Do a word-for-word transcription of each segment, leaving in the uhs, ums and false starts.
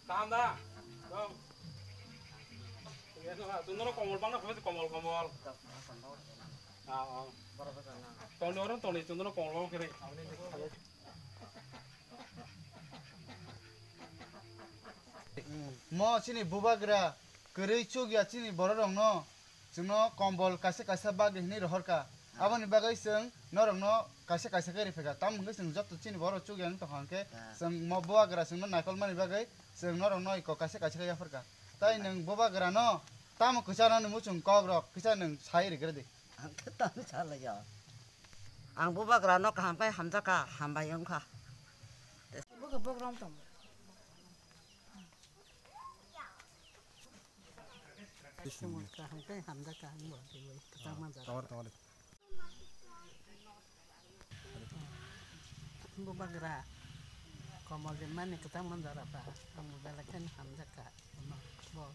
Kaham da? Tong. Tong no komol bang na, komol, komol. Ah, ah. Tong ni orang tong ni, tong no komol bang kiri. Mo chini bubagra kwrwi chukya chini bororokno chwngno kombol kaisa kaisa bagwi hwnwi rohorkha. Aboni bagwi chwng norokno kaisa kaisa khe riphaikha. Tamo hwnkhe chwng joto chini borok chukya wng tongkha hwnkhe chwng mo bubagra chwngno naikolmani bagwi chwng norokno iko kaisa kaisa khe yapharkha. Tai nwng bubagrano tamo kwchana nungwi chwng kokrok kisa nwng sai rwgwrwdi. Ang khe tamo salaiya. Ang bubagrano kaham khe hamjakha, hambai wngkha. Buka bugrang tong. Kaham khe hamjakha, ang bo twi bai kwchang manjak. Tawar, tawar. Bubagra komol rimani kwchang manjak rw ba, ang bo belai kheno hamjakha. Bo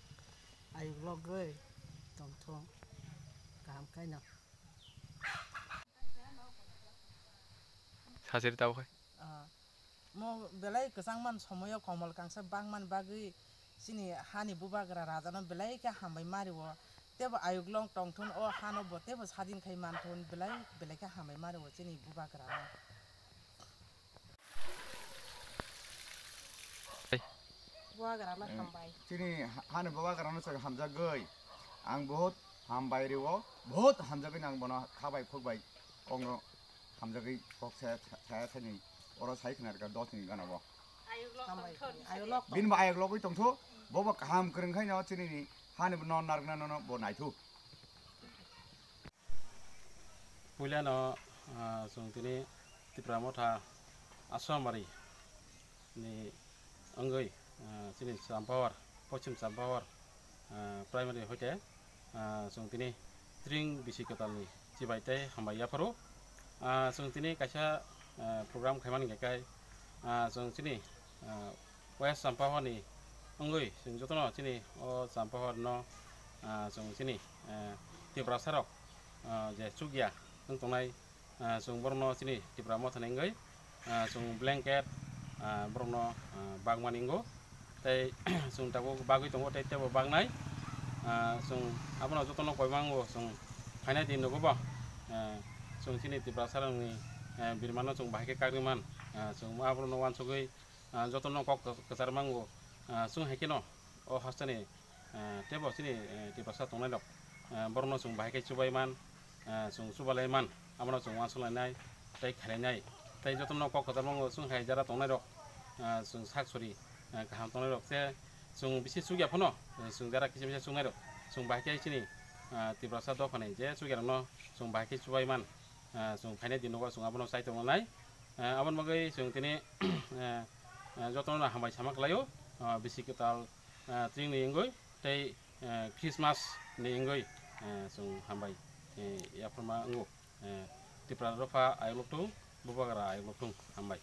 ayuk logwi tongthung, kaham khaino. Sasiri tabuk hai. Ah, mo belai kwchang man somoyo komol kangsa bangman bagwi chini hani bubagra rajano belai khe hambai mario. Tebo ayuk long tongthun o hano bo tebo sadin khai manthun belai belai khe hambai mario chini bubagrano. Bubagrano hambai. Chini ha-, hani bubagrano chwng hamjagwi ang bahut hambai rio, bahut hamjagwi ang bono khabai khukbai kongno hamjagwi kok saya, saya, saya ni oro sai khna rwkha dos ni gana bo. Hambai. Ayuk lok. Bini bo ayuk logwi tongthu, bo bo kaham kwrwng khaino chini ni hani bo non narwkna no bo naithu. Puila no, ah, chwng tini Tipra Motha Aswamari ni wngwi, ah, chini Champawar, Pochim Champawar, ah, primary hoite, ah, chwng tini tring bisi kwtalni chibai tei hambai yapharo. Ah, chwng tini kaisa, ah, program khaimani hwnkhe kai, ah, chwng chini, ah, West Champawar ni wngwi chwng jotono chini o Champawar no, ah, chwng chini, ah, Tiprasa rok, ah, je chukya wng tongnai, ah, chwng borokno chini Tipra Motha ni wngwi, ah, chwng blanket, ah, borokno, ah, bagmani wngo. Tei chwng tabuk bagwi tongo, tei teibo bagnai. Ah, chwng abono jotono koima wngo, chwng phainai din nugo bo. Ah, chwng chini Tiprasa rokni, ah, birmano chwng bahai khe kagri man. Ah, chwng abono uansugwi, ah, jotono kok kwchar mango. Ah, chwng hai kheno o hasteni, ah, teibo chini, eh, Tiprasa tongnairok, ah, borokno chwng bahai khe chubai man, ah, chwng chubalai man, abono chwng uansuk lainai tei khailainai. Tei jotono kok kwchar mango chwng hai jara tongnairok, ah, chwng sak sori, ah, kaham tongnairok se chwng bisi chukya phano, ah, chwng jara kisa misa chuknairok chwng bahai khe chini, ah, Tiprasa dophani je chukyarokno chwng bahai khe chubai man, ah, chwng phainai din nugo chwng abono chai tongnai. Ah, aboni bagwi chwng tini, ah, ah, jotono hambai sama khlaio, ah, bisi kwtal, ah, tringni wngwi tei, ah, Christmas ni wngwi, ah, chwng hambai, eh, yapharma wngo. Eh, Tipra dopha ayuk lok thung, Bubagra ayuk lok thung, hambai.